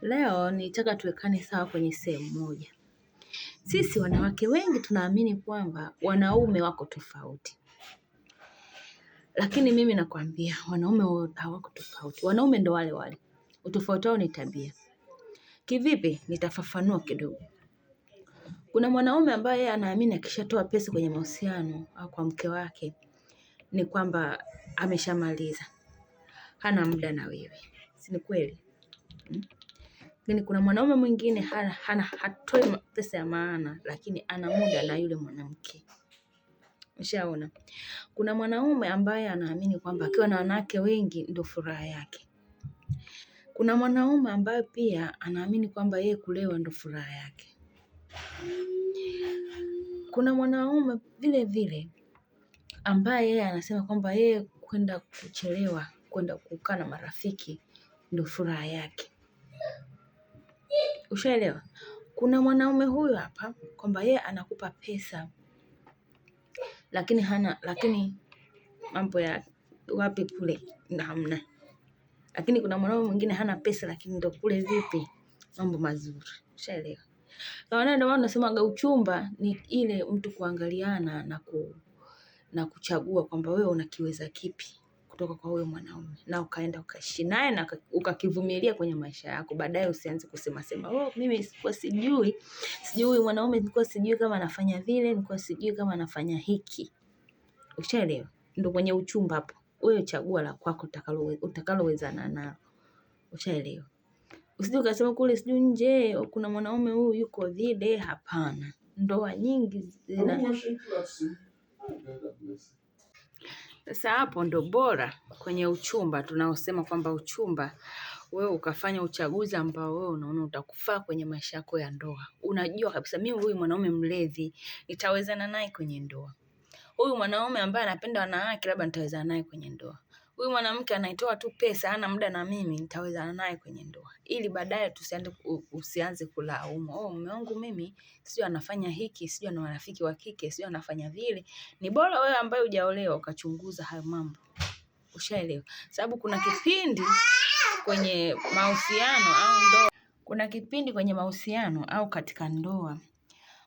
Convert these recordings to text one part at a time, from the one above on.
Leo nitaka tuwekane sawa kwenye sehemu moja. Sisi wanawake wengi tunaamini kwamba wanaume wako tofauti, lakini mimi nakwambia wanaume hawako tofauti. Wanaume ndo wale wale, utofauti wao ni tabia. Kivipi? Nitafafanua kidogo. Kuna mwanaume ambaye anaamini akishatoa pesa kwenye mahusiano au kwa mke wake ni kwamba ameshamaliza, hana muda na wewe, si ni kweli? Lakini kuna mwanaume mwingine hana hatoi pesa ya maana, lakini ana muda na yule mwanamke. Ushaona? Kuna mwanaume ambaye anaamini kwamba akiwa na wanawake wengi ndio furaha yake. Kuna mwanaume ambaye pia anaamini kwamba yeye kulewa ndio furaha yake. Kuna mwanaume vile vile ambaye yeye anasema kwamba yeye kwenda kuchelewa, kwenda kukaa na marafiki ndio furaha yake. Ushaelewa? Kuna mwanaume huyu hapa kwamba yeye anakupa pesa lakini hana, lakini mambo ya wapi kule na hamna. Lakini kuna mwanaume mwingine hana pesa lakini ndo kule vipi mambo mazuri. Ushaelewa? Kwa maana ndio maana nasemaga uchumba ni ile mtu kuangaliana na kuchagua kwamba wewe unakiweza kipi kutoka kwa huyo mwanaume na ukaenda ukaishi naye na ukakivumilia kwenye maisha yako. Baadaye usianze kusema sema, oh, mimi sikuwa sijui, sijui mwanaume, nilikuwa sijui kama anafanya vile, nilikuwa sijui kama anafanya hiki. Ushaelewa? Ndio kwenye uchumba hapo, wewe chagua la kwako utakalowezana nalo. Ushaelewa? Usije ukasema kule sijui nje kuna mwanaume huyu yuko vile. Hapana, ndoa nyingi zina sasa hapo ndo bora kwenye uchumba tunaosema kwamba uchumba, wewe ukafanya uchaguzi ambao wewe unaona utakufaa kwenye maisha yako ya ndoa. Unajua kabisa mimi huyu mwanaume mlevi nitawezana naye kwenye ndoa. Huyu mwanaume ambaye anapenda wanawake labda nitawezana naye kwenye ndoa. Huyu mwanamke anaitoa tu pesa, hana muda na mimi, nitawezana naye kwenye ndoa. Ili baadaye usianze kulaumu. Oh, mume wangu mimi sio anafanya hiki, sio ana marafiki wa kike, sio anafanya vile. Ni bora wewe ambaye hujaolewa ukachunguza hayo mambo. Ushaelewa? Sababu kuna kipindi kwenye mahusiano au ndoa, kuna kipindi kwenye mahusiano au katika ndoa,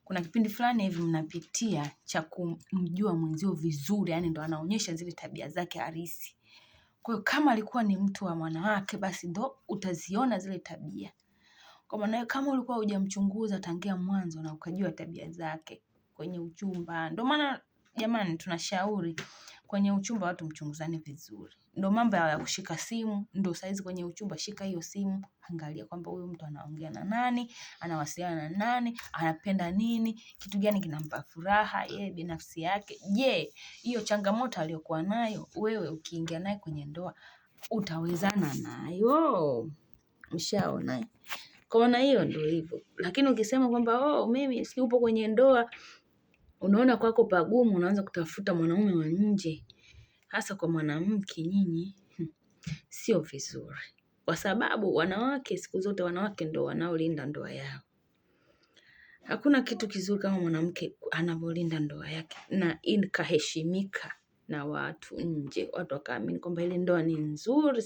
kuna kipindi fulani hivi mnapitia cha kumjua mwenzio vizuri, yani ndo anaonyesha zile tabia zake halisi. Kwa hiyo kama alikuwa ni mtu wa mwanawake, basi ndo utaziona zile tabia. Kwa maana kama ulikuwa hujamchunguza tangia mwanzo na ukajua tabia zake kwenye uchumba. Ndio maana jamani, tunashauri kwenye uchumba watu mchunguzane vizuri. Ndio mambo ya kushika simu, ndio saizi kwenye uchumba, shika hiyo simu, angalia kwamba huyu mtu anaongea na nani, anawasiliana na nani, anapenda nini, kitu gani kinampa furaha yeye binafsi yake. Je, hiyo changamoto aliyokuwa nayo wewe ukiingia naye kwenye ndoa utawezana nayo? Mshaona? Kwa maana hiyo ndio hivyo. Lakini ukisema kwamba oh, mimi si upo kwenye ndoa, unaona kwako pagumu, unaanza kutafuta mwanaume wa nje, hasa kwa mwanamke nyinyi, sio vizuri. Kwa sababu wanawake siku zote, wanawake ndio wanaolinda ndoa yao. Hakuna kitu kizuri kama mwanamke anavyolinda ndoa yake na ikaheshimika na watu nje, watu wakaamini kwamba ile ndoa ni nzuri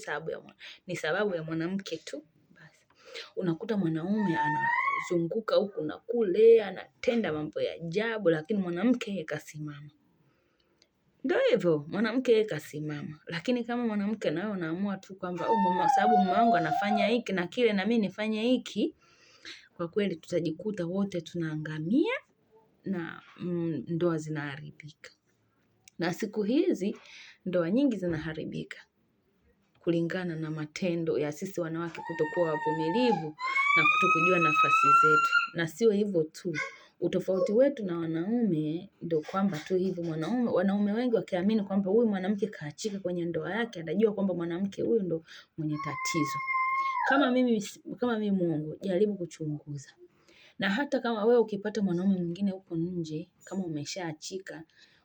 ni sababu ya mwanamke tu. Basi unakuta mwanaume anazunguka huku na kule, anatenda mambo ya ajabu, lakini mwanamke yeye kasimama. Ndio hivyo, mwanamke yeye kasimama. Lakini kama mwanamke nawe unaamua tu kwamba oh, mama, sababu mume wangu anafanya hiki na kile na mimi nifanye hiki, kwa kweli tutajikuta wote tunaangamia na ndoa zinaharibika. Na siku hizi ndoa nyingi zinaharibika kulingana na matendo ya sisi wanawake kutokuwa wavumilivu na kutokujua nafasi zetu. Na sio hivyo tu, utofauti wetu na wanaume ndio kwamba tu hivyo, wanaume wengi wakiamini kwamba huyu mwanamke kaachika kwenye ndoa yake, anajua kwamba mwanamke huyu ndo mwenye tatizo. Kama mimi Mungu, jaribu kuchunguza. Na hata kama wewe ukipata mwanaume mwingine huko nje, kama umeshaachika,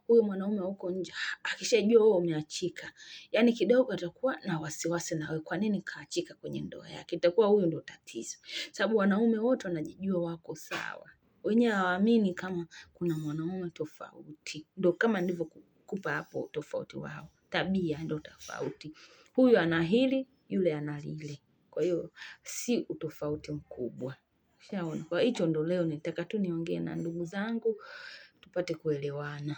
huyo mwanaume huko nje akishajua wewe umeachika, yani kidogo atakuwa na wasiwasi na wewe, kwa nini kaachika kwenye ndoa yake? Itakuwa huyu ndo tatizo. Sababu wanaume wote wanajijua wako sawa, wenyewe hawaamini kama kuna mwanaume tofauti. Ndo kama nilivyokupa hapo tofauti wao, tabia ndo tofauti. Huyu ana hili, yule ana lile. Kwa hiyo si utofauti mkubwa. Ushaona? Kwa hicho ndo leo nitaka tu niongee na ndugu zangu tupate kuelewana.